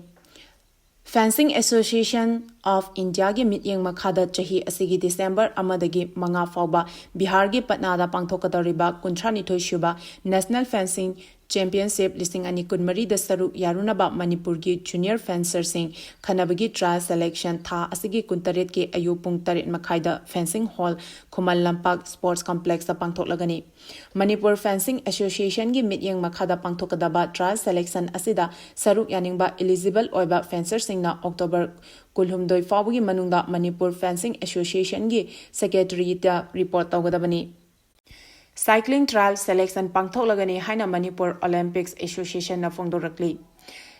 Fencing Association of Indiaꯒꯤ ꯃꯤꯠꯌꯦꯡ ꯃꯈꯥꯗ ꯆꯍꯤ ꯑꯁꯤꯒꯤ December ꯑꯃꯗꯒꯤ ꯃꯉꯥ ꯐꯥꯎꯕ ꯕꯤꯍꯥꯔꯒꯤ ꯄꯠꯅꯥꯗ ꯄꯥꯡꯊꯣꯛꯀꯗꯧꯔꯤꯕ ꯀꯨꯟꯊ꯭ꯔꯥꯅꯤꯊꯣꯏ ꯁꯨꯕ National Fencing Championship ꯂꯤꯁꯤꯡ ꯑꯅꯤ ꯀꯨꯟꯃꯔꯤꯗ ꯁꯔꯨꯛ ꯌꯥꯔꯨꯅꯕ ꯃꯅꯤꯄꯨꯔꯒꯤ junior fencerꯁꯤꯡ ꯈꯟꯅꯕꯒꯤ trial selection ꯊꯥ ꯑꯁꯤꯒꯤ ꯀꯨꯟꯇꯔꯦꯠꯀꯤ ꯑꯌꯨꯛ ꯄꯨꯡ ꯇꯔꯦꯠ ꯃꯈꯥꯏꯗ Fencing Hall, Khuman Lampak Sports Complexꯇ ꯄꯥꯡꯊꯣꯛꯂꯒꯅꯤ꯫ Manipur Fencing Associationꯒꯤ ꯃꯤꯠꯌꯦꯡ ꯃꯈꯥꯗ ꯄꯥꯡꯊꯣꯛꯀꯗꯕ trial selection ꯑꯁꯤꯗ ꯁꯔꯨꯛ ꯌꯥꯅꯤꯡꯕ eligible ꯑꯣꯏꯕ fencerꯁꯤꯡꯅ October ꯀꯨꯟꯍꯨꯝꯗꯣꯏ ꯐꯥꯎꯕꯒꯤ ꯃꯅꯨꯡꯗ ꯃꯅꯤꯄꯨꯔ Fencing Associationꯒꯤ secretaryꯗ report ꯇꯧꯒꯗꯕꯅꯤ꯫ Cycling trial selection ꯄꯥꯡꯊꯣꯛꯂꯒꯅꯤ ꯍꯥꯏꯅ Manipur Olympics Associationꯅ ꯐꯣꯡꯗꯣꯔꯛꯂꯤ꯫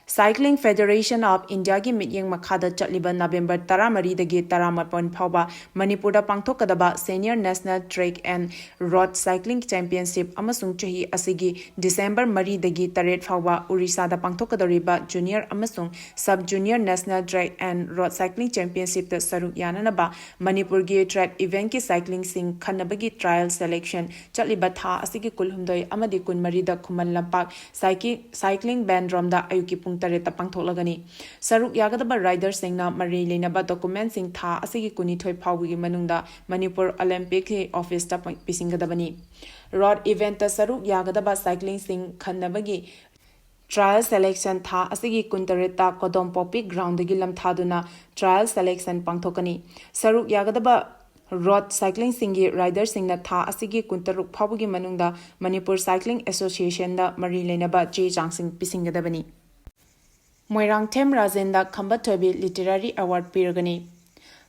Cycling Federation of Indiaꯒꯤ ꯃꯤꯠꯌꯦꯡ ꯃꯈꯥꯗ ꯆꯠꯂꯤꯕ November ꯇꯔꯥꯃꯔꯤꯗꯒꯤ ꯇꯔꯥꯃꯥꯄꯟ ꯐꯥꯎꯕ ꯃꯅꯤꯄꯨꯔꯗ ꯄꯥꯡꯊꯣꯛꯀꯗꯕ Senior National Track and Road Cycling Championship ꯑꯃꯁꯨꯡ ꯆꯍꯤ ꯑꯁꯤꯒꯤ December ꯃꯔꯤꯗꯒꯤ ꯇꯔꯦꯠ ꯐꯥꯎꯕ ꯎꯔꯤꯁꯥꯗ ꯄꯥꯡꯊꯣꯛꯀꯗꯧꯔꯤꯕ Junior ꯑꯃꯁꯨꯡ Sub Junior National Track and Road Cycling Championshipꯇ ꯁꯔꯨꯛ ꯌꯥꯅꯅꯕ ꯃꯅꯤꯄꯨꯔꯒꯤ track eventꯀꯤ cyclingꯁꯤꯡ ꯈꯟꯅꯕꯒꯤ trial selection ꯆꯠꯂꯤꯕ ꯊꯥ ꯑꯁꯤꯒꯤ ꯀꯨꯟꯍꯨꯝꯗꯣꯏ ꯑꯃꯗꯤ ꯀꯨꯟꯃꯔꯤꯗ ꯈꯨꯃꯟ ꯂꯝꯄꯥꯛ Cycling Velodromeꯗ ꯑꯌꯨꯛꯀꯤ ꯄꯨꯡ ꯇꯔꯦꯠꯇ ꯄꯥꯡꯊꯣꯛꯂꯒꯅꯤ꯫ ꯁꯔꯨꯛ ꯌꯥꯒꯗꯕ riderꯁꯤꯡꯅ ꯃꯔꯤ ꯂꯩꯅꯕ documentꯁꯤꯡ ꯊꯥ ꯑꯁꯤꯒꯤ ꯀꯨꯟꯅꯤꯊꯣꯏ ꯐꯥꯎꯕꯒꯤ ꯃꯅꯨꯡꯗ ꯃꯅꯤꯄꯨꯔ Olympicꯀꯤ officeꯇ ꯄ-, ꯄꯤꯁꯤꯟꯒꯗꯕꯅꯤ꯫ Road eventꯇ ꯁꯔꯨꯛ ꯌꯥꯒꯗꯕ cyclingꯁꯤꯡ ꯈꯟꯅꯕꯒꯤ trial selection ꯊꯥ ꯑꯁꯤꯒꯤ ꯀꯨꯟꯇꯔꯦꯠꯇ ꯀꯣꯗꯣꯝ ꯄꯣꯄꯤ groundꯗꯒꯤ ꯂꯝꯊꯥꯗꯨꯅ trial selection ꯄꯥꯡꯊꯣꯛꯀꯅꯤ꯫ ꯁꯔꯨꯛ ꯌꯥꯒꯗꯕ road cyclingꯁꯤꯡꯒꯤ riderꯁꯤꯡꯅ ꯊꯥ ꯑꯁꯤꯒꯤ ꯀꯨꯟꯇꯔꯨꯛ ꯐꯥꯎꯕꯒꯤ ꯃꯅꯨꯡꯗ ꯃꯅꯤꯄꯨꯔ Cycling Associationꯗ ꯃꯔꯤ ꯂꯩꯅꯕ ꯆꯦ ꯆꯥꯡꯁꯤꯡ ꯄꯤꯁꯤꯟꯒꯗꯕꯅꯤ꯫ ꯃꯣꯏꯔꯥꯡꯊꯦꯝ ꯔꯥꯖꯦꯟꯗ ꯈꯝꯕ ꯊꯣꯏꯕꯤ Literary Award ꯄꯤꯔꯒꯅꯤ꯫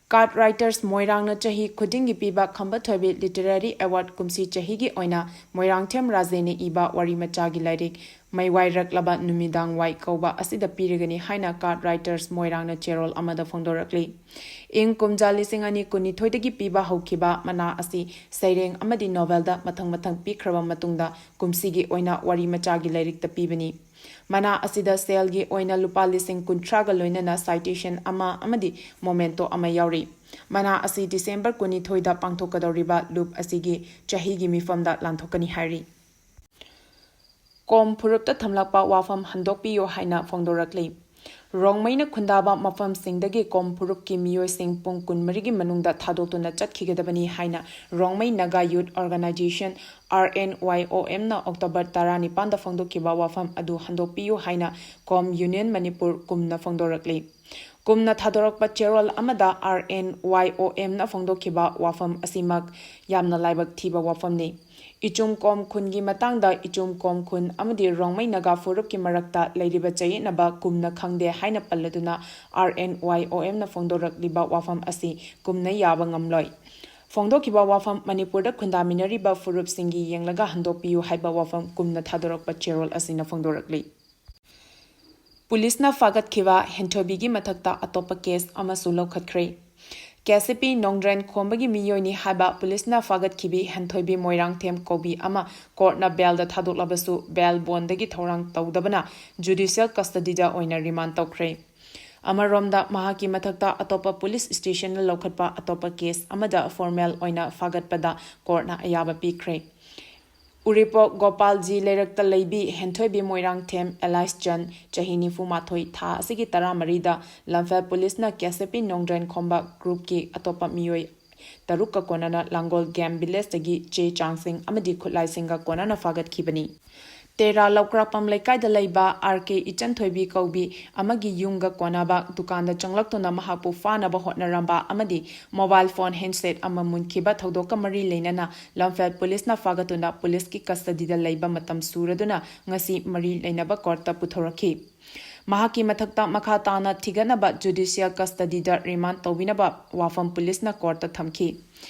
Card Writers ꯃꯣꯏꯔꯥꯡꯅ ꯆꯍꯤ ꯈꯨꯗꯤꯡꯒꯤ ꯄꯤꯕ ꯈꯝꯕ ꯊꯣꯏꯕꯤ Literary Award ꯀꯨꯝꯁꯤ ꯆꯍꯤꯒꯤ ꯑꯣꯏꯅ ꯃꯣꯏꯔꯥꯡꯊꯦꯝ ꯔꯥꯖꯦꯟꯅ ꯏꯕ ꯋꯥꯔꯤ ꯃꯆꯥꯒꯤ ꯂꯥꯏꯔꯤꯛ ꯃꯩꯋꯥꯏꯔꯛꯂꯕ ꯅꯨꯃꯤꯗꯥꯡ ꯋꯥꯏ ꯀꯧꯕ ꯑꯁꯤꯗ ꯄꯤꯔꯒꯅꯤ ꯍꯥꯏꯅ ꯀꯥꯔꯠ ꯔꯥꯏꯇꯔꯁ ꯃꯣꯏꯔꯥꯡꯅ ꯆꯦꯔꯣꯜ ꯑꯃꯗ ꯐꯣꯡꯗꯣꯔꯛꯂꯤ꯫ ꯏꯪ ꯀꯨꯝꯖꯥ ꯂꯤꯁꯤꯡ ꯑꯅꯤ ꯀꯨꯟꯅꯤꯊꯣꯏꯗꯒꯤ ꯄꯤꯕ ꯍꯧꯈꯤꯕ ꯃꯅꯥ ꯑꯁꯤ ꯁꯩꯔꯦꯡ ꯑꯃꯗꯤ ꯅꯣꯚꯦꯜꯗ ꯃꯊꯪ ꯃꯊꯪ ꯄꯤꯈ꯭ꯔꯕ ꯃꯇꯨꯡꯗ ꯀꯨꯝꯁꯤꯒꯤ ꯑꯣꯏꯅ ꯋꯥꯔꯤ ꯃꯆꯥꯒꯤ ꯂꯥꯏꯔꯤꯛꯇ ꯄꯤꯕꯅꯤ꯫ ꯃꯅꯥ ꯑꯁꯤꯗ ꯁꯦꯜꯒꯤ ꯑꯣꯏꯅ ꯂꯨꯄꯥ ꯂꯤꯁꯤꯡ ꯀꯨꯟꯊ꯭ꯔꯥꯒ ꯂꯣꯏꯅꯅ ꯁꯥꯏꯇꯦꯁꯟ ꯑꯃ ꯑꯃꯗꯤ ꯃꯣꯃꯦꯟꯇꯣ ꯑꯃ ꯌꯥꯎꯔꯤ꯫ ꯃꯅꯥ ꯑꯁꯤ ꯗꯤꯁꯦꯝꯕꯔ ꯀꯨꯟꯅꯤꯊꯣꯏꯗ ꯄꯥꯡꯊꯣꯛꯀꯗꯧꯔꯤꯕ ꯂꯨꯞ ꯑꯁꯤꯒꯤ ꯆꯍꯤꯒꯤ ꯃꯤꯐꯝꯗ ꯂꯥꯟꯊꯣꯛꯀꯅꯤ ꯍꯥꯏꯔꯤ꯫ ꯀꯣꯝ ꯐꯨꯔꯨꯞꯇ ꯊꯝꯂꯛꯄ ꯋꯥꯐꯝ ꯍꯟꯗꯣꯛꯄꯤꯌꯨ ꯍꯥꯏꯅ ꯐꯣꯡꯗꯣꯔꯛꯂꯤ꯫ ꯔꯣꯡꯃꯩꯅ ꯈꯨꯟꯗꯥꯕ ꯃꯐꯝꯁꯤꯡꯗꯒꯤ ꯀꯣꯝ ꯐꯨꯔꯨꯞꯀꯤ ꯃꯤꯑꯣꯏꯁꯤꯡ ꯄꯨꯡ ꯀꯨꯟꯃꯔꯤꯒꯤ ꯃꯅꯨꯡꯗ ꯊꯥꯗꯣꯛꯇꯨꯅ ꯆꯠꯈꯤꯒꯗꯕꯅꯤ ꯍꯥꯏꯅ ꯔꯣꯡꯃꯩ ꯅꯥꯒꯥ ꯌꯨꯠ ꯑꯣꯔꯒꯅꯥꯏꯖꯦꯁꯟ, RNYOM, ꯅ ꯑꯣꯛꯇꯣꯕꯔ ꯇꯔꯥꯅꯤꯄꯥꯟꯗ ꯐꯣꯡꯗꯣꯛꯈꯤꯕ ꯋꯥꯐꯝ ꯑꯗꯨ ꯍꯟꯗꯣꯛꯄꯤꯌꯨ ꯍꯥꯏꯅ ꯀꯣꯝ ꯌꯨꯅꯤꯌꯟ ꯃꯅꯤꯄꯨꯔ, ꯀꯨꯝꯅ ꯐꯣꯡꯗꯣꯔꯛꯂꯤ꯫ ꯀꯨꯝꯅ ꯊꯥꯗꯣꯔꯛꯄ ꯆꯦꯔꯣꯜ ꯑꯃꯗ RNYOM ꯅ ꯐꯣꯡꯗꯣꯛꯈꯤꯕ ꯋꯥꯐꯝ ꯑꯁꯤꯃꯛ ꯌꯥꯝꯅ ꯂꯥꯏꯕꯛ ꯊꯤꯕ ꯋꯥꯐꯝꯅꯤ꯫ ꯏꯆꯨꯝ ꯀꯣꯝ ꯈꯨꯟꯒꯤ ꯃꯇꯥꯡꯗ ꯏꯆꯨꯝ ꯀꯣꯝ ꯈꯨꯟ ꯑꯃꯗꯤ ꯔꯣꯡꯃꯩ ꯅꯥꯒꯥ ꯐꯨꯔꯨꯞꯀꯤ ꯃꯔꯛꯇ ꯂꯩꯔꯤꯕ ꯆꯌꯦꯠꯅꯕ ꯀꯨꯝꯅ ꯈꯪꯗꯦ ꯍꯥꯏꯅ ꯄꯜꯂꯗꯨꯅ RNYOM ꯅ ꯐꯣꯡꯗꯣꯔꯛꯂꯤꯕ ꯋꯥꯐꯝ ꯑꯁꯤ ꯀꯨꯝꯅ ꯌꯥꯕ ꯉꯝꯂꯣꯏ꯫ ꯐꯣꯡꯗꯣꯛꯈꯤꯕ ꯋꯥꯐꯝ ꯃꯅꯤꯄꯨꯔꯗ ꯈꯨꯟꯗꯥꯃꯤꯟꯅꯔꯤꯕ ꯐꯨꯔꯨꯞꯁꯤꯡꯒꯤ ꯌꯦꯡꯂꯒ ꯍꯟꯗꯣꯛꯄꯤꯌꯨ ꯍꯥꯏꯕ ꯋꯥꯐꯝ ꯀꯨꯝꯅ ꯊꯥꯗꯣꯔꯛꯄ ꯆꯦꯔꯣꯜ ꯑꯁꯤꯅ ꯐꯣꯡꯗꯣꯔꯛꯂꯤ꯫ ꯄꯨꯂꯤꯁꯅ ꯐꯥꯒꯠꯈꯤꯕ ꯍꯦꯟꯊꯣꯏꯕꯤꯒꯤ ꯃꯊꯛꯇ ꯑꯇꯣꯞꯄ ꯀꯦꯁ ꯑꯃꯁꯨ ꯂꯧꯈꯠꯈ꯭ꯔꯦ꯫ ꯀꯦꯁꯤꯄꯤ ꯅꯣꯡꯗ꯭ꯔꯦꯟ ꯈꯣꯝꯕꯒꯤ ꯃꯤꯑꯣꯏꯅꯤ ꯍꯥꯏꯕ ꯄꯨꯂꯤꯁꯅ ꯐꯥꯒꯠꯈꯤꯕꯤ ꯍꯦꯟꯊꯣꯏꯕꯤ ꯃꯣꯏꯔꯥꯡꯊꯦꯝ ꯀꯧꯕꯤ ꯑꯃ ꯀꯣꯔꯠꯅ ꯕꯦꯜꯗ ꯊꯥꯗꯣꯛꯂꯕꯁꯨ ꯕꯦꯜ ꯕꯣꯟꯗꯒꯤ ꯊꯧꯔꯥꯡ ꯇꯧꯗꯕꯅ ꯖꯨꯗꯤꯁꯤꯌꯦꯜ ꯀꯁꯇꯗꯤꯗ ꯑꯣꯏꯅ ꯔꯤꯃꯥꯟ ꯇꯧꯈ꯭ꯔꯦ꯫ ꯑꯃꯔꯣꯝꯗ ꯃꯍꯥꯛꯀꯤ ꯃꯊꯛꯇ ꯑꯇꯣꯞꯄ ꯄꯨꯂꯤꯁ ꯁ꯭ꯇꯦꯁꯟꯅ ꯂꯧꯈꯠꯄ ꯑꯇꯣꯞꯄ ꯀꯦꯁ ꯑꯃꯗ ꯐꯣꯔꯃꯦꯜ ꯑꯣꯏꯅ ꯐꯥꯒꯠꯄꯗ ꯀꯣꯔꯠꯅ ꯑꯌꯥꯕ ꯄꯤꯈ꯭ꯔꯦ꯫ ꯎꯔꯤꯄꯣꯛ ꯒꯣꯄꯥꯜꯖꯤ ꯂꯩꯔꯛꯇ ꯂꯩꯕꯤ ꯍꯦꯟꯊꯣꯏꯕꯤ ꯃꯣꯏꯔꯥꯡꯊꯦꯝ ꯑꯦꯂꯥꯏꯁ ꯆꯟ, ꯆꯍꯤ ꯅꯤꯐꯨ ꯃꯥꯊꯣꯏ, ꯊꯥ ꯑꯁꯤꯒꯤ ꯇꯔꯥꯃꯔꯤꯗ ꯂꯝꯐꯦꯜ ꯄꯨꯂꯤꯁꯅ ꯀꯦꯁꯤꯄꯤ ꯅꯣꯡꯗ꯭ꯔꯦꯟ ꯈꯣꯝꯕ ꯒ꯭ꯔꯨꯞꯀꯤ ꯑꯇꯣꯞꯄ ꯃꯤꯑꯣꯏ ꯇꯔꯨꯛꯀ ꯀꯣꯟꯅꯅ ꯂꯥꯡꯒꯣꯜ ꯒꯦꯝ ꯚꯤꯂꯦꯖꯇꯒꯤ ꯆꯦ ꯆꯥꯡꯁꯤꯡ ꯑꯃꯗꯤ ꯈꯨꯠꯂꯥꯏꯁꯤꯡꯒ ꯀꯣꯟꯅꯅ ꯐꯥꯒꯠꯈꯤꯕꯅꯤ꯫ ꯇꯦꯔꯥ ꯂꯧꯀ꯭ꯔꯥꯛꯄꯝ ꯂꯩꯀꯥꯏꯗ ꯂꯩꯕ RK ꯏꯆꯟꯊꯣꯏꯕꯤ ꯀꯧꯕꯤ ꯑꯃꯒꯤ ꯌꯨꯝꯒ ꯀꯣꯟꯅꯕ ꯗꯨꯀꯥꯟꯗ ꯆꯪꯂꯛꯇꯨꯅ ꯃꯍꯥꯛꯄꯨ ꯐꯥꯅꯕ ꯍꯣꯠꯅꯔꯝꯕ ꯑꯃꯗꯤ ꯃꯣꯕꯥꯏꯜ ꯐꯣꯟ ꯍꯦꯟꯁꯦꯠ ꯑꯃ ꯃꯨꯟꯈꯤꯕ ꯊꯧꯗꯣꯛꯀ ꯃꯔꯤ ꯂꯩꯅꯅ ꯂꯝꯐꯦꯜ ꯄꯨꯂꯤꯁꯅ ꯐꯥꯒꯠꯇꯨꯅ ꯄꯨꯂꯤꯁꯀꯤ ꯀꯁꯇꯗꯤꯗ ꯂꯩꯕ ꯃꯇꯝ ꯁꯨꯔꯗꯨꯅ ꯉꯁꯤ ꯃꯔꯤ ꯂꯩꯅꯕ ꯀꯣꯔꯠꯇ ꯄꯨꯊꯣꯔꯛꯈꯤ꯫ ꯃꯍꯥꯛꯀꯤ ꯃꯊꯛꯇ ꯃꯈꯥ ꯇꯥꯅ ꯊꯤꯒꯠꯅꯕ ꯖꯨꯗꯤꯁꯤꯌꯦꯜ ꯀꯁꯇꯗꯤꯗ ꯔꯤꯃꯥꯟ ꯇꯧꯕꯤꯅꯕ ꯋꯥꯐꯝ ꯄꯨꯂꯤꯁꯅ ꯀꯣꯔꯠꯇ ꯊꯝꯈꯤ꯫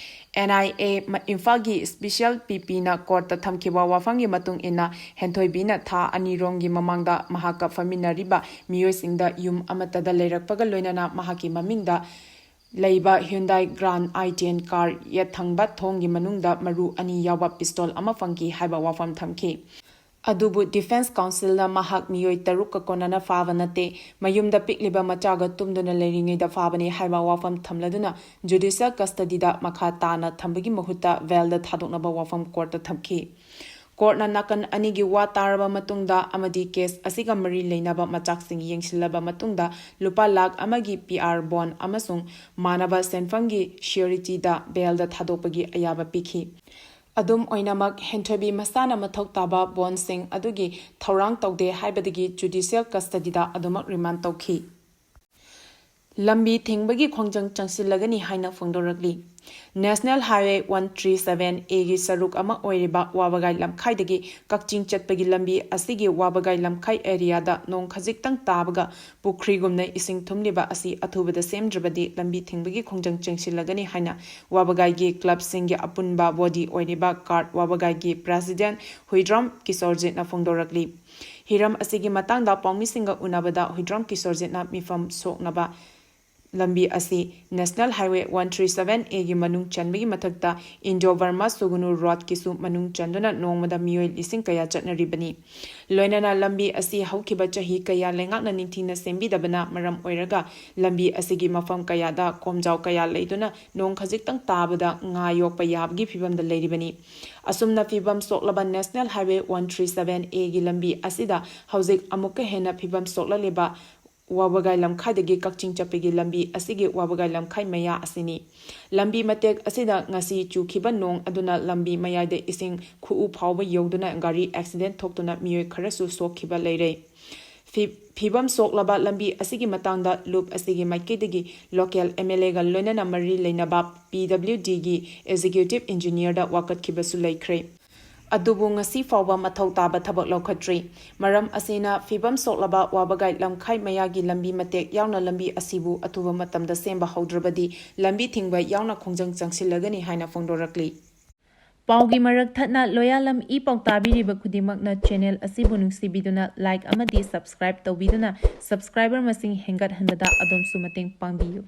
ꯑꯦꯟ ꯑꯥꯏ ꯑꯦ ꯏꯝꯐꯥꯜꯒꯤ ꯏꯁꯄꯤꯁꯤꯌꯦꯜ ꯄꯤ ꯄꯤꯅ ꯀꯣꯔꯠꯇ ꯊꯝꯈꯤꯕ ꯋꯥꯐꯝꯒꯤ ꯃꯇꯨꯡ ꯏꯟꯅ, ꯍꯦꯟꯊꯣꯏꯕꯤꯅ ꯊꯥ ꯑꯅꯤꯔꯣꯝꯒꯤ ꯃꯃꯥꯡꯗ ꯃꯍꯥꯛꯀ ꯐꯝꯃꯤꯟꯅꯔꯤꯕ ꯃꯤꯑꯣꯏꯁꯤꯡꯗ ꯌꯨꯝ ꯑꯃꯠꯇꯗ ꯂꯩꯔꯛꯄꯒ ꯂꯣꯏꯅꯅ ꯃꯍꯥꯛꯀꯤ ꯃꯃꯤꯡꯗ ꯂꯩꯕ Hyundai Grand i ten car ꯌꯦꯠ ꯊꯪꯕ ꯊꯣꯡꯒꯤ ꯃꯅꯨꯡꯗ ꯃꯔꯨ ꯑꯅꯤ ꯌꯥꯎꯕ ꯄꯤꯁꯇꯣꯜ ꯑꯃ ꯐꯪꯈꯤ ꯍꯥꯏꯕ ꯋꯥꯐꯝ ꯊꯝꯈꯤ꯫ ꯑꯗꯨꯕꯨ ꯗꯤꯐꯦꯟꯁ ꯀꯥꯎꯟꯁꯤꯜꯅ ꯃꯍꯥꯛ ꯃꯤꯑꯣꯏ ꯇꯔꯨꯛꯀ ꯀꯣꯟꯅꯅ ꯐꯥꯕ ꯅꯠꯇꯦ, ꯃꯌꯨꯝꯗ ꯄꯤꯛꯂꯤꯕ ꯃꯆꯥꯒ ꯇꯨꯝꯗꯨꯅ ꯂꯩꯔꯤꯉꯩꯗ ꯐꯥꯕꯅꯤ ꯍꯥꯏꯕ ꯋꯥꯐꯝ ꯊꯝꯂꯗꯨꯅ ꯖꯨꯗꯤꯁꯤꯌꯦꯜ ꯀꯁꯇꯗꯤꯗ ꯃꯈꯥ ꯇꯥꯅ ꯊꯝꯕꯒꯤ ꯃꯍꯨꯠꯇ ꯕꯦꯜꯗ ꯊꯥꯗꯣꯛꯅꯕ ꯋꯥꯐꯝ ꯀꯣꯔꯠꯇ ꯊꯝꯈꯤ꯫ ꯀꯣꯔꯠꯅ ꯅꯥꯀꯟ ꯑꯅꯤꯒꯤ ꯋꯥ ꯇꯥꯔꯕ ꯃꯇꯨꯡꯗ ꯑꯃꯗꯤ ꯀꯦꯁ ꯑꯁꯤꯒ ꯃꯔꯤ ꯂꯩꯅꯕ ꯃꯆꯥꯛꯁꯤꯡ ꯌꯦꯡꯁꯤꯜꯂꯕ ꯃꯇꯨꯡꯗ ꯂꯨꯄꯥ ꯂꯥꯈ ꯑꯃꯒꯤ ꯄꯤ ꯑꯥꯔ ꯕꯣꯟ ꯑꯃꯁꯨꯡ ꯃꯥꯟꯅꯕ ꯁꯦꯟꯐꯝꯒꯤ ꯁꯤꯌꯨꯔꯤꯇꯤꯗ ꯕꯦꯜꯗ ꯊꯥꯗꯣꯛꯄꯒꯤ ꯑꯌꯥꯕ ꯄꯤꯈꯤ꯫ ꯑꯗꯨꯝ ꯑꯣꯏꯅꯃꯛ, ꯍꯦꯟꯊꯣꯏꯕꯤ ꯃꯁꯥꯅ ꯃꯊꯧ ꯇꯥꯕ ꯕꯣꯟꯁꯤꯡ ꯑꯗꯨꯒꯤ ꯊꯧꯔꯥꯡ ꯇꯧꯗꯦ ꯍꯥꯏꯕꯗꯒꯤ ꯖꯨꯗꯤꯁꯤꯌꯦꯜ ꯀꯁꯇꯗꯤꯗ ꯑꯗꯨꯃꯛ ꯔꯤꯃꯥꯟ ꯇꯧꯈꯤ꯫ ꯂꯝꯕꯤ ꯊꯤꯡꯕꯒꯤ ꯈꯣꯡꯖꯪ ꯆꯪꯁꯤꯜꯂꯒꯅꯤ ꯍꯥꯏꯅ ꯐꯣꯡꯗꯣꯔꯛꯂꯤ꯫ National Highway one three seven A ꯒꯤ ꯁꯔꯨꯛ ꯑꯃ ꯑꯣꯏꯔꯤꯕ ꯋꯥꯕꯒꯥꯏ ꯂꯝꯈꯥꯏꯗꯒꯤ ꯀꯛꯆꯤꯡ ꯆꯠꯄꯒꯤ ꯂꯝꯕꯤ ꯑꯁꯤꯒꯤ ꯋꯥꯕꯒꯥꯏ ꯂꯝꯈꯥꯏ ꯑꯦꯔꯤꯌꯥꯗ ꯅꯣꯡ ꯈꯖꯤꯛꯇꯪ ꯇꯥꯕꯒ ꯄꯨꯈ꯭ꯔꯤꯒꯨꯝꯅ ꯏꯁꯤꯡ ꯊꯨꯝꯂꯤꯕ ꯑꯁꯤ ꯑꯊꯨꯕꯗ ꯁꯦꯝꯗ꯭ꯔꯕꯗꯤ ꯂꯝꯕꯤ ꯊꯤꯡꯕꯒꯤ ꯈꯣꯡꯖꯪ ꯆꯪꯁꯤꯜꯂꯒꯅꯤ ꯍꯥꯏꯅ ꯋꯥꯕꯒꯥꯏꯒꯤ ꯀ꯭ꯂꯕꯁꯤꯡꯒꯤ ꯑꯄꯨꯟꯕ ꯕꯣꯗꯤ ꯑꯣꯏꯔꯤꯕ ꯀꯥꯔꯠ ꯋꯥꯕꯒꯥꯏꯒꯤ ꯄ꯭ꯔꯦꯁꯤꯗꯦꯟꯠ ꯍꯨꯏꯗ꯭ꯔꯣꯝ ꯀꯤꯁꯣꯔꯖꯤꯠꯅ ꯐꯣꯡꯗꯣꯔꯛꯂꯤ꯫ ꯍꯤꯔꯝ ꯑꯁꯤꯒꯤ ꯃꯇꯥꯡꯗ ꯄꯥꯎꯃꯤꯁꯤꯡꯒ ꯎꯅꯕꯗ ꯍꯨꯏꯗ꯭ꯔꯣꯝ ꯀꯤꯁꯣꯔꯖꯤꯠꯅ ꯃꯤꯐꯝ ꯁꯣꯛꯅꯕ ꯂꯝꯕꯤ ꯑꯁꯤ National Highway one three seven A ꯒꯤ ꯃꯅꯨꯡ ꯆꯟꯕꯒꯤ ꯃꯊꯛꯇ ꯏꯟꯗꯣ ꯕꯔꯃꯥ ꯁꯨꯒꯨꯅꯨ ꯔꯣꯗꯀꯤꯁꯨ ꯃꯅꯨꯡ ꯆꯟꯗꯨꯅ ꯅꯣꯡꯃꯗ ꯃꯤꯑꯣꯏ ꯂꯤꯁꯤꯡ ꯀꯌꯥ ꯆꯠꯅꯔꯤꯕꯅꯤ꯫ ꯂꯣꯏꯅꯅ ꯂꯝꯕꯤ ꯑꯁꯤ ꯍꯧꯈꯤꯕ ꯆꯍꯤ ꯀꯌꯥ ꯂꯩꯉꯥꯛꯅ ꯅꯤꯡꯊꯤꯅ ꯁꯦꯝꯕꯤꯗꯕꯅ ꯃꯔꯝ ꯑꯣꯏꯔꯒ ꯂꯝꯕꯤ ꯑꯁꯤꯒꯤ ꯃꯐꯝ ꯀꯌꯥꯗ ꯀꯣꯝꯖꯥꯎ ꯀꯌꯥ ꯂꯩꯗꯨꯅ ꯅꯣꯡ ꯈꯖꯤꯛꯇꯪ ꯇꯥꯕꯗ ꯉꯥ ꯌꯣꯛꯄ ꯌꯥꯕꯒꯤ ꯐꯤꯕꯝꯗ ꯂꯩꯔꯤꯕꯅꯤ꯫ ꯑꯁꯨꯝꯅ ꯐꯤꯕꯝ ꯁꯣꯛꯂꯕ National Highway one three seven A ꯒꯤ ꯂꯝꯕꯤ ꯑꯁꯤꯗ ꯍꯧꯖꯤꯛ ꯑꯃꯨꯛꯀ ꯍꯦꯟꯅ ꯐꯤꯕꯝ ꯁꯣꯛꯂꯛꯂꯤꯕ ꯋꯥꯕꯒꯥꯏ ꯂꯝꯈꯥꯏꯗꯒꯤ ꯀꯛꯆꯤꯡ ꯆꯠꯄꯒꯤ ꯂꯝꯕꯤ ꯑꯁꯤꯒꯤ ꯋꯥꯕꯒꯥꯏ ꯂꯝꯈꯥꯏ ꯃꯌꯥ ꯑꯁꯤꯅꯤ꯫ ꯂꯝꯕꯤ ꯃꯇꯦꯛ ꯑꯁꯤꯗ ꯉꯁꯤ ꯆꯨꯈꯤꯕ ꯅꯣꯡ ꯑꯗꯨꯅ ꯂꯝꯕꯤ ꯃꯌꯥꯏꯗ ꯏꯁꯤꯡ ꯈꯨꯎ ꯐꯥꯎꯕ ꯌꯧꯗꯨꯅ ꯒꯥꯔꯤ ꯑꯦꯛꯁꯤꯗꯦꯟꯠ ꯊꯣꯛꯇꯨꯅ ꯃꯤꯑꯣꯏ ꯈꯔꯁꯨ ꯁꯣꯛꯈꯤꯕ ꯂꯩꯔꯦ꯫ ꯐꯤ-, ꯐꯤꯕꯝ ꯁꯣꯛꯂꯕ ꯂꯝꯕꯤ ꯑꯁꯤꯒꯤ ꯃꯇꯥꯡꯗ ꯂꯨꯞ ꯑꯁꯤꯒꯤ ꯃꯥꯏꯀꯩꯗꯒꯤ ꯂꯣꯀꯦꯜ ꯑꯦꯝ ꯑꯦꯜ ꯑꯦꯒ ꯂꯣꯏꯅꯅ ꯃꯔꯤ ꯂꯩꯅꯕ ꯄꯤ ꯗꯕ꯭ꯂꯤꯎ ꯗꯤꯒꯤ ꯑꯦꯛꯖꯤꯀ꯭ꯌꯨꯇꯤꯚ ꯏꯟꯖꯤꯅꯤꯌꯔꯗ ꯋꯥꯀꯠꯈꯤꯕꯁꯨ ꯂꯩꯈ꯭ꯔꯦ꯫ ꯑꯗꯨꯕꯨ ꯉꯁꯤ ꯐꯥꯎꯕ ꯃꯊꯧ ꯇꯥꯕ ꯊꯕꯛ ꯂꯧꯈꯠꯇ꯭ꯔꯤ꯫ ꯃꯔꯝ ꯑꯁꯤꯅ, ꯐꯤꯕꯝ ꯁꯣꯛꯂꯕ ꯋꯥꯕꯒꯥꯏ ꯂꯝꯈꯥꯏ ꯃꯌꯥꯒꯤ ꯂꯝꯕꯤ ꯃꯇꯦꯛ ꯌꯥꯎꯅ ꯂꯝꯕꯤ ꯑꯁꯤꯕꯨ ꯑꯊꯨꯕ ꯃꯇꯝꯗ ꯁꯦꯝꯕ ꯍꯧꯗ꯭ꯔꯕꯗꯤ, ꯂꯝꯕꯤ ꯊꯤꯡꯕ ꯌꯥꯎꯅ ꯈꯣꯡꯖꯪ ꯆꯪꯁꯤꯜꯂꯒꯅꯤ ꯍꯥꯏꯅ ꯐꯣꯡꯗꯣꯔꯛꯂꯤ꯫ ꯄꯥꯎꯒꯤ ꯃꯔꯛ ꯊꯠꯅ ꯂꯣꯌꯥꯂꯝ ꯏ ꯄꯥꯎ ꯇꯥꯕꯤꯔꯤꯕ ꯈꯨꯗꯤꯡꯃꯛꯅ channel ꯑꯁꯤꯕꯨ ꯅꯨꯡꯁꯤꯕꯤꯗꯨꯅ like ꯑꯃꯗꯤ subscribe ꯇꯧꯕꯤꯗꯨꯅ subscriber ꯃꯁꯤꯡ ꯍꯦꯟꯒꯠꯍꯟꯕꯗ ꯑꯗꯣꯝꯁꯨ ꯃꯇꯦꯡ ꯄꯥꯡꯕꯤꯌꯨ꯫